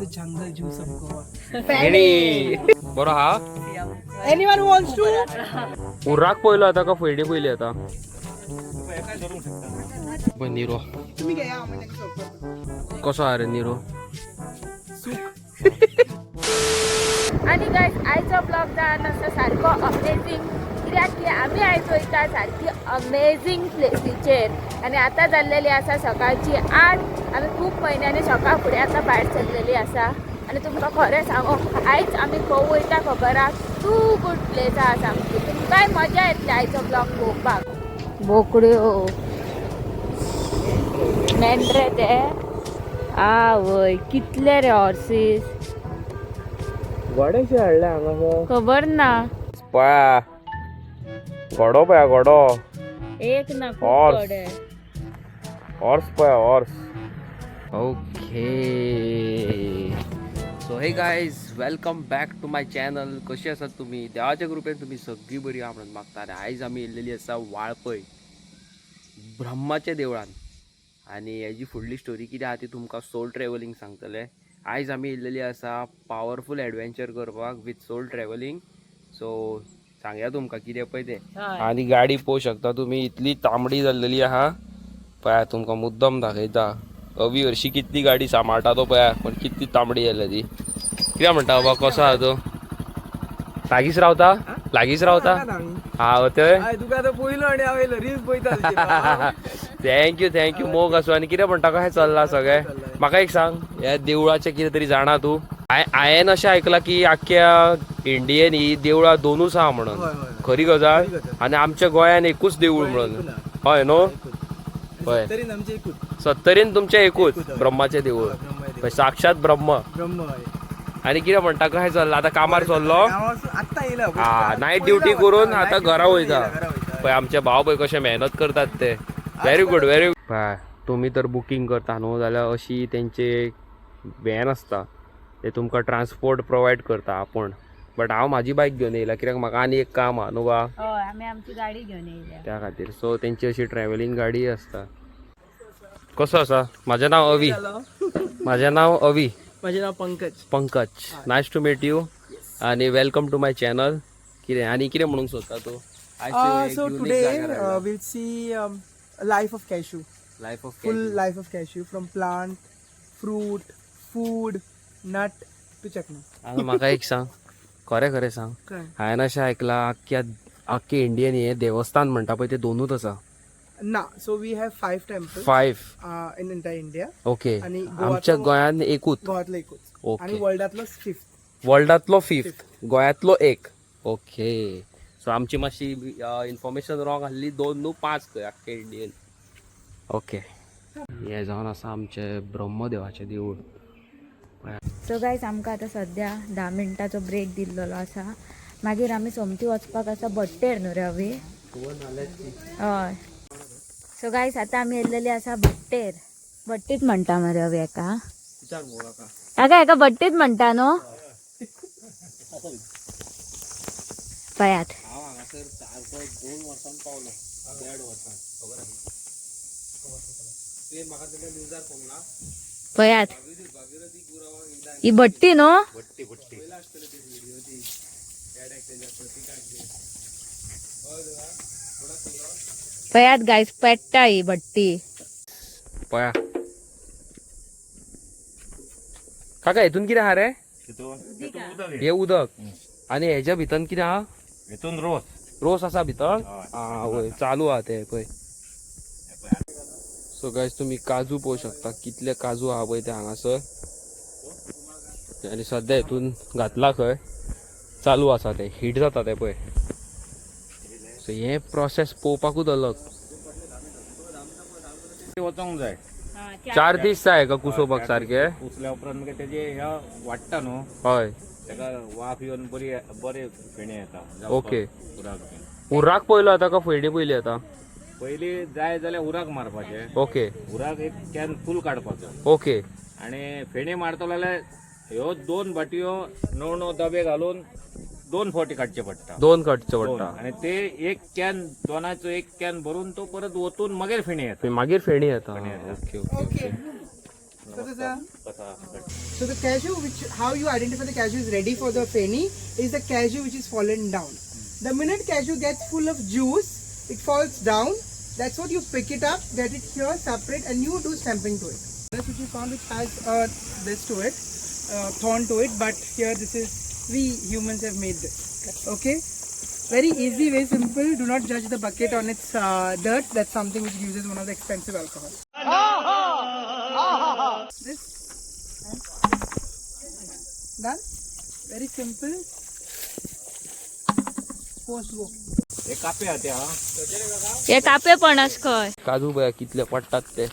the jungle juice of Goa. Feni बरो हा. Anyone who wants to? उर्राक पयलो आता का फयडी पयली आता? पळय निरो. तुम्ही घ्या, आम्ही तांकां serve करता. कसो हा रे निरो? आनी गायज, आयचो ब्लॉग जावन आसा सारको अमेझींग, कित्याक की आमी आयज वयता सारकी अमेझींग प्लेसीचेर. आनी आतां जाल्लेली आसा सकाळची 8. आमी खूब म्हयन्यांनी सकाळ फुडें आतां भायर सरलेली आसा. आनी तुमकां खरें सांगू, आयज आमी खंय वयता खबर आहा? टू गुड प्लेस आहा सामकी. तुमकांय मजा येतली आयचो ब्लॉग पळोवपाक. बोकड्यो, मेंढरे ते आवय, कितले रे हॉर्सीस. गोडेशे हाडले हांगा. खबर ना. पळया घोडो, पळया घोडो. एक ना, खूप Horse. घोडे. हॉर्स पळया, horse. Okay, so hey guys, welcome back to my channel. कशी आसात तुमी? देवाच्या कृपेन तुमी सगळीं बरी आहा म्हणून मागता. आनी आयज आमी येयल्लेली आसा वाळपय ब्रह्माच्या देवळान. आनी हेजी फुडली स्टोरी कितें आहा ती तुमकां सोल ट्रॅवलिंग सांगतले. आयज आमी येयल्लेली आसा पावरफूल एडवेंचर करपाक विथ सोल ट्रॅवलिंग. सो सांगया तुमकां कितें पळय तें. आनी गाडी पळोवंक शकता तुमी, इतली तांबडी जाल्लेली आहा. पळया, तुमकां मुद्दम दाखयता. अवी हरशी कितली गाडी सांबाळटा तो पळया, पण कितली तांबडी जाल्या ती. कितें म्हणटा बाबा, कसो आहा तूं? लागींच रावता? लागींच रावता? हा ते. हय, तुका आतां पयलो आनी हांव येयलो, रील्स पळयता. Thank you, thank you. मोग आसूं. आनी कितें म्हणटा, कशें चल्लां सगळें? म्हाका एक सांग, ह्या देवळाचें कितें तरी जाणा तूं? हांवें अशें आयकलां की आख्ख्या इंडियेन ही देवळां दोनूच आहा म्हणून. हय, हय. खरी गजाल? खरी गजाल. आनी आमच्या गोंयान एकूच देवूळ म्हणून. हय न्हू? हय. तरी आमचे एकूच. सत्तरीन तुमचें एकूच. एकूच, हय. ब्रह्माचें देवूळ. ब्रह्मा देवूळ. पळय, साक्षात ब्रह्म. ब्रह्म, हय. आनी कितें म्हणटा, कशें चल्लां आतां? कामार चल्लो? आत्तां येयला. हा, नायट ड्युटी करून आतां घरा वयता. पळय आमचे भाव, पळय कशे मेहनत करतात ते. Very good, very. पळय, तुमी तर बुकींग करता न्हू जाल्यार अशी तेंचे व्हॅन आसता, ते तुमकां ट्रान्सपोर्ट प्रोवायड करता आपूण. बट हांव म्हाजी बायक घेवन येयला, कित्याक म्हाका आनी एक काम आहा न्हू गा. हय, आमी आमची गाडी घेवन येयल्या. त्या खातीर. सो तेंची अशी ट्रॅव्हलिंग गाडी आसता. कसो आसा? म्हाजें नांव अवी. म्हाजें नांव अवी. माझे नाव पंकज. पंकज, nice to meet you आणि welcome to my channel. कितें आनी कितें म्हणूंक सोदता तूं? So today we'll see life of cashew. Life of Full life of cashew, from plant, fruit, food, nut to chutney. आतां म्हाका एक सांग, खरें खरें सांग. काय? हांवें अशें आयकलां, आख्ख्या आख्खे इंडियन हें देवस्थान म्हणटा पळय ते दोनूच आसा. ना, so we have five temples five in entire India. Okay. आणि गोवातलो- आमच्या गोंयांत एकूच. गोवातलो एकूच. ओके. आणि वर्ल्डातलो फिफ्थ. वर्ल्डांतलो फिफ्थ, गोंयांतलो एक. ओके, सो आमची मातशी इन्फॉर्मेशन रॉंग आहली. दोन न्हू, पांच खंय आख्खे इंडियन. ओके, हें जावन आसा आमचें ब्रह्मदेवाचें देवूळ. सो गायज, आमकां आतां सद्या 10 मिनटाचो ब्रेक दिल्लेलो आसा. मागीर आमी सोमती वचपाक आसा भट्टेर न्हू रे अवी? हय. सो गायज, आतां आमी येयल्लेली आसा भट्टेर. भट्टीत म्हणटा मरे अवी हेका? काका, हेका भट्टीत म्हणटा न्हू? पळयात. हांव हांगासर सारको 2 वर्सां पावलो, देड वर्सां. खबर आसा तुवें म्हाका जाल्यार न्यूजार पळोवंक ना. पळयात, ही भट्टी न्हू? भट्टी, भट्टी. पळयात गायज, पेट्टा ही भट्टी. पळया काका, हेतून कितें आहा रे? हे उदक. आनी हेज्या भितर कितें आहा? हेतून रोस. रोस आसा भितर. आ वय, चालू आहा ते पळय. सो गायज, तुमी काजू पळोवंक शकता, कितले काजू आहा पळय ते हांगासर. आनी सद्या हितून घातला खंय, चालू आसा ते, हीट जाता ते पळय. सो हें प्रोसेस पळोवपाकूच अलग. वचोंक जाय. 4 दीस जाय का कुसोवपाक सारके? पुसल्या उपरांत मागीर तेजे ह्या वाडटा न्हू. हय. तेका वाफ येवन बरी बरे फेणे येता. ओके. उराक बीन. उर्राक पयलो आतां का फयडी पयली आतां? पयली जाय जाल्यार उराक मारपाचें. ओके. उराक एक can फूल काडपाचो. ओके. आनी फेणी मारतलो जाल्यार ह्यो 2 बाटयो णव णव दबे घालून 2 फावटी काडचे पडटा. दोन काडचे दोन. पडटा. आनी ते एक can, दोनाचो एक can भरून तो परत वतून मागीर फेणी येता. मागीर फेणी येता. फेणी येता. Okay okay okay. कसं आसा? कसा? So the cashew, which how you identify the cashew is ready for the feni, is the cashew which is fallen down. The minute cashew gets full of juice, it falls down. That's what you pick it up, get it here separate, and you do stamping to it. This which you found, which has this to it, thorn to it, but here this is we humans have made this. Okay, very easy, very simple. Do not judge the bucket on its dirt. That's something which gives us one of the expensive alcohol. This done. Very simple. Post go. हे कापे हा त्या. हे कापे पणस खंय. काजू बघा कितले पडटात ते.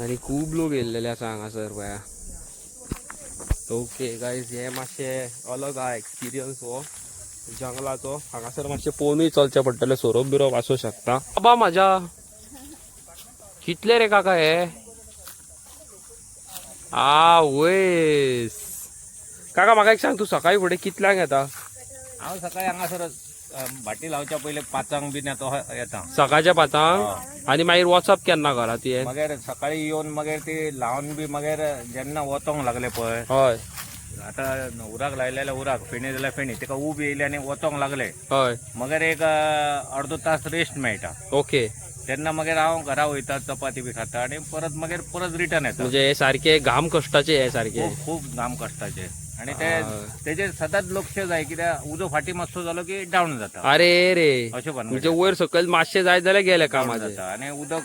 आनी खूब लोक येयल्लेले आसा हांगासर पळया. ओके गायज, हे मातशें अलग आहा एक्सपिरियन्स हो जंगलाचो. हांगासर मातशें पोवनूय चलचें पडटलें, सोरोप बिरोप आसूं शकता. बाबा म्हाज्या, कितले रे काका हे? आ वयस काका, म्हाका एक सांग, तूं सकाळी फुडें कितल्यांक येता? हांव सकाळी हांगासर भाटी लावच्या पयले 5 बीन येता. सकाळच्या 5 आनी मागीर वचप केन्ना घरा तुवें? मगेर सकाळी येवन मगेर ती लावन बी मगेर जेन्ना वतोंक लागले पळय, हय. आतां उराक लायलेल्या उराक फेणी जाल्यार फेणी तेका ऊब येयली आनी वतोंक लागले, मगेर एक अर्दो तास रेस्ट मेळटा. तेन्ना मगेर हांव घरा वयता, चपाती बी खाता आनी परत मगेर परत रिटर्न येता. म्हणजे हे सारखे घाम कश्टाचे हे सारखे. खूब खूब घाम कश्टाचे आनी ते तेजेर सदांच लक्ष जाय, कित्याक उजो फाटी मातसो जालो की डावन जाता. अरे रे. अशें भानगडी. म्हणजे वयर सकयल मातशें जायत जाल्यार गेले डावन कामाचे. जाता आनी उदक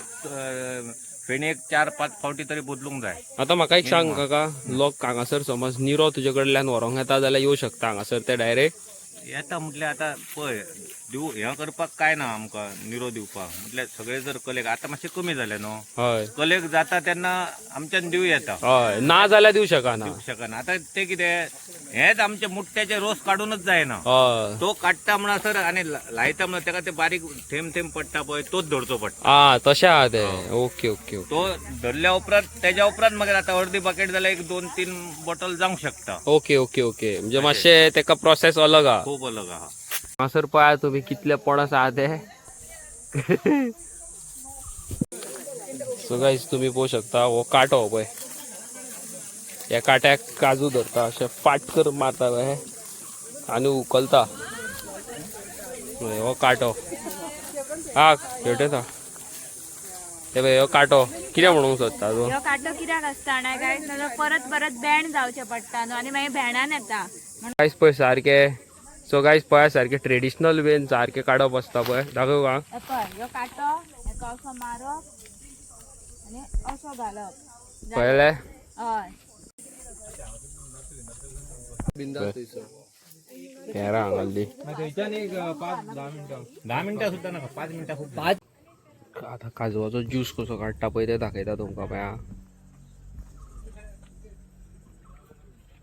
फेणयेक 4-5 फावटी तरी बदलूंक जाय. आतां म्हाका एक सांग काका, लोक हांगासर समज निरो तुजे कडल्यान व्हरोंक येता जाल्यार येवं शकता हांगासर ते डायरेक्ट? येता म्हटल्यार आतां पळय, दिव हें करपाक काय ना आमकां निरो दिवपाक. म्हटल्यार सगळे जर कलेक आतां मातशें कमी जालें न्हू, कलेक जाता तेन्ना आमच्यान दिवं येता. हय, ना जाल्यार दिवं शकना. दिवंक शकना. आतां तें कितें, हेंच आमचे मुट्ट्याचे रोस काडूनच जायना. तो काडटा म्हणसर आनी लायता म्हणसर तेका ते बारीक थेंब थेंब पडटा पळय, तोच धरचो पडटा. आ, तशें आहा ते. ओके ओके ओके तो धरल्या उपरांत तेज्या उपरांत मागीर आतां अर्दी बकेट जाल्यार एक 2-3 बॉटल जावंक शकता. ओके ओके ओके म्हणजे मातशें तेका प्रोसेस अलग आहा. खूब अलग आहा. हांगासर पळया तुमी कितले पणस आहा ते. सो गायज, तुमी पळोवंक शकता हो कांटो पळय, ह्या कांट्याक काजू धरता, अशें फाट करून मारता पळय आनी उखलता. हय, हो कांटो हा हेवटेन ते पळय. हो कांटो कितें म्हणूंक सोदता तूं? ह्यो कांटो कित्याक आसता जाणा काय? नाजाल्यार परत परत बेण जावचें पडटा न्हू आनी मागीर भेणान येता म्हणून. गायज पळय सारके. सो गायज पळय, सारके ट्रेडिशनल वेन सारके काडप आसता पळय, दाखोव आं. हे पळय, ह्यो कांटो हेका असो मारप आनी असो घालप. पळयलें? हय. पेरां हांगासरली. 10 मिनटां सुद्दां नाका, 5 मिनटां खूब. आता काजवाचो ज्यूस कसो काडटा पळय ते दाखयता तुमकां. पळय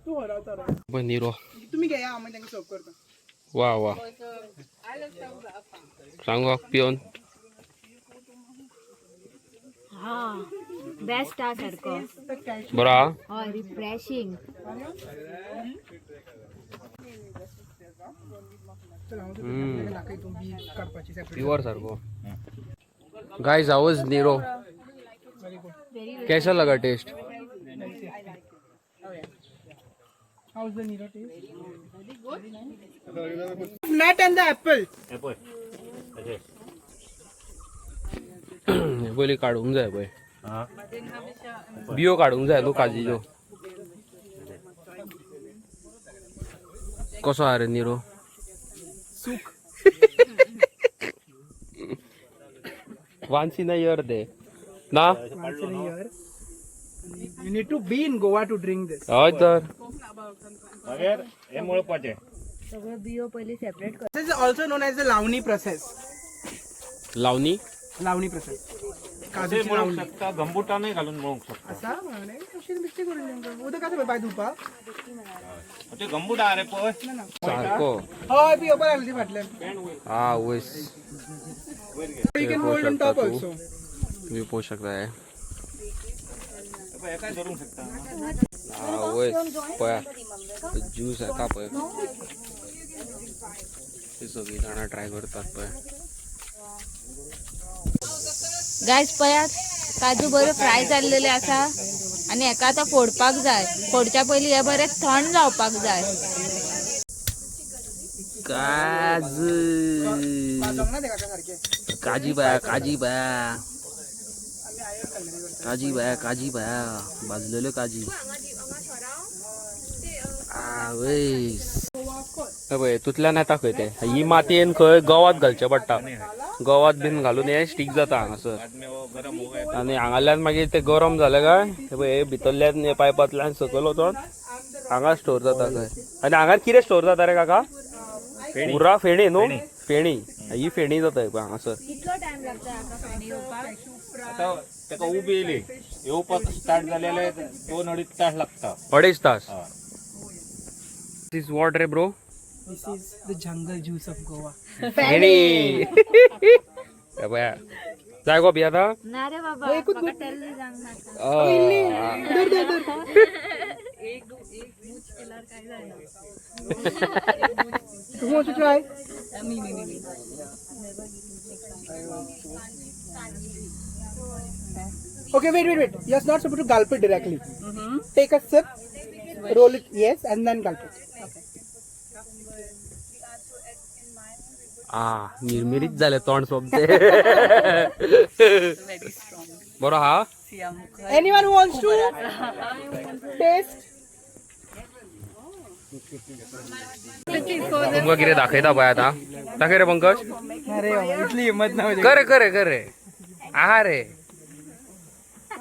तूं हरवता. पळय निरो. तुम्ही घ्या, हांव मागीर तांकां सर्व करता. वा वा, सांगू पिवन. हा, बेस्ट हा सारको. बरो आहा. हय, रिफ्रेशींग. चल, हांव तुका दाखयतो बी काडपाची separate. Pure सारको. गायज, हावज निरो? कैसा लगा test? How's the Niro taste? Nut and the apple. हे पळय अशें. पयलीं काडूंक जाय पळय. आं. बियो काडूंक जाय न्हू काजीच्यो. कसो आहा रे निरो? सूख. वानसी ना इयर दे ना. Once in a year. You need to be in Goa to drink this. हय तर. मागीर हे मळपाचें. सगळ्यो बियो पयलीं separate. This is also known as the Lavani process. Lavani. Lavani process. अशें काजूची मळूंक लावणी. शकता, गंबुटानूय घालून मळूंक शकता. असा म्हणे अशी बिश्टी करून दिवंक उदक आसा पळय पांय धुवपाक. ते गंबूट आहा रे पळय. ना ना. सारको. हय, पिवपाक लागली ती फाटल्यान. हा वयस. You can hold on top also. तुम्ही पोहू शकताय. हे पळय, हेकाय धरूंक शकता. हा वयस, पळया ज्यूस येता पळय. ते सगळीं जाणां ट्राय करतात पळय. गायज पळयात. काजू बरे फ्राय जाल्लेले आसा आनी हेका आतां फोडपाक जाय. फोडच्या पयलीं हे बरे थंड जावपाक जाय. काजू. ना ते काका सारखे. काजी बाया, काजी बाया, काजी बाया, काजी बाया, भाजलेल्यो काजी. आवयस. हे पळय, तुतल्यान येता खंय ते. ही मातयेन खंय गवात घालचें पडटा. गवात बीन घालून हे स्टीक जाता हांगासर. बाद में वो गरम हो गए. आनी हांगाल्यान मागीर ते गरम जाले काय हे पळय, हे भितरल्यान हे पायपांतल्यान सकयल वचोन हांगा स्टोर जाता खंय. आनी हांगा कितें स्टोर जाता रे काका? उर्रा फेणी न्हू, फेणी. ही फेणी जाता हे पळय हांगासर. कितलो टायम लागता हाका फेणी येवपाक? आता ताका उब येयली, येवपाक स्टार्ट जालेले 2-2.5 तास लागता. 2.5 तास. हय. Is what रे bro? This is the jungle juice of Goa. Feni. हे पळय, जाय गो बी आता. ना रे बाबा, म्हाका तेल्ल जावंक नाका. धर धर धर. You want to try? Okay, wait, wait, wait. You're not supposed to gulp it directly. Take a sip, roll it, yes, and then gulp it. आ, मिरमिरीत जालें तोंड सोमतें. बरो हा. Anyone who wants to taste? तुमकां कितें दाखयता पळय आतां. दाखय रे पंकज. अरे बाबा, इतली हिम्मत ना माझी. करे करे करे, आहा रे.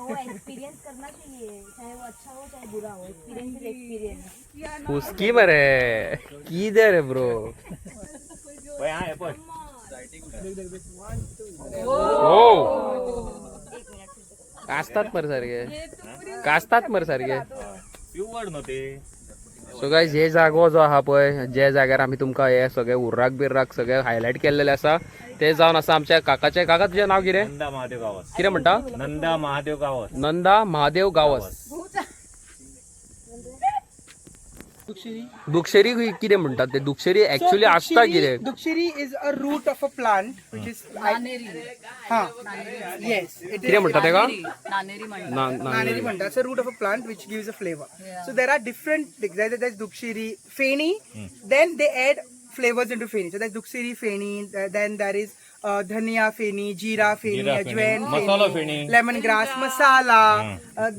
एक्सपिरियंस करना चाहिए, चाहे वो अच्छा हो चाहे बुरा हो. Experience is experience. फुसकी मरे, कितें रे ब्रो. पळय हा, हे पळय. हो, कास्तात मरे सारखे, कास्तात मरे सारखे. प्युअर न्हू ते. सो गायज, हे जागो जो आहा पळय, जे जाग्यार आमी तुमकां हे सगळे उर्राक बिर्राक सगळे हायलायट केल्लेले आसा, ते जावन आसा आमच्या काकाचे. काका, तुजें नांव कितें? नंदा महादेव गावस. कितें म्हणटा? नंदा महादेव गावस. नंदा महादेव गावस. दुक्षेरी कितें म्हणटात ते? दुक्षेरी एक्चुअली आसता कितें? Dukshiri is a root of a plant which is हा, yes, it कितें म्हणटा तेका? Naneri म्हणटा. It's a root of a plant which gives a flavor. So there are different, there's dukshiri, feni, then they add flavors into feni. So there's dukshiri feni, then there is dhania feni, jeera feni, Jeera feni, ajwain masala feni. Lemongrass, masala,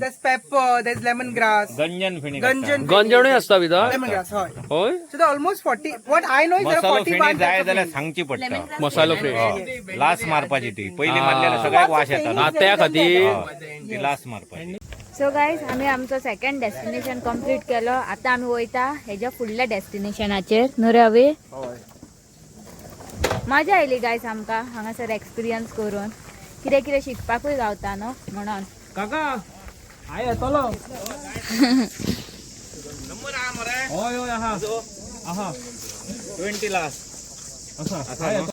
there's pepper, there's lemongrass, Ganjan feni. Ganjan. गंजणूय आसता भितर? Lemongrass, हय. हय. So there are almost 40, what I know is there are मसालो फेणी 41 जाय types of जाल्यार feni. सांगची पडटा. मसालो फेणी. लास मारपाची ती. पयली मारल्यार सगळ्याक वास येता हा, न्हू. त्या खातीर. हय, ती लास मारपाची. सो गायज, आमी आमचो सेकंड डेस्टिनेशन कंप्लीट केलो. आतां आमी वयता हेज्या फुडल्या डेस्टिनेशनाचेर. न्हू रे अवी? मजा आयली गायज आमकां हांगासर एक्सपिरियन्स करून. कितें कितें शिकपाकूय गावता न्हू म्हणून. काका, हाय येतलो. हय हय, आहा आहा, 20 लास.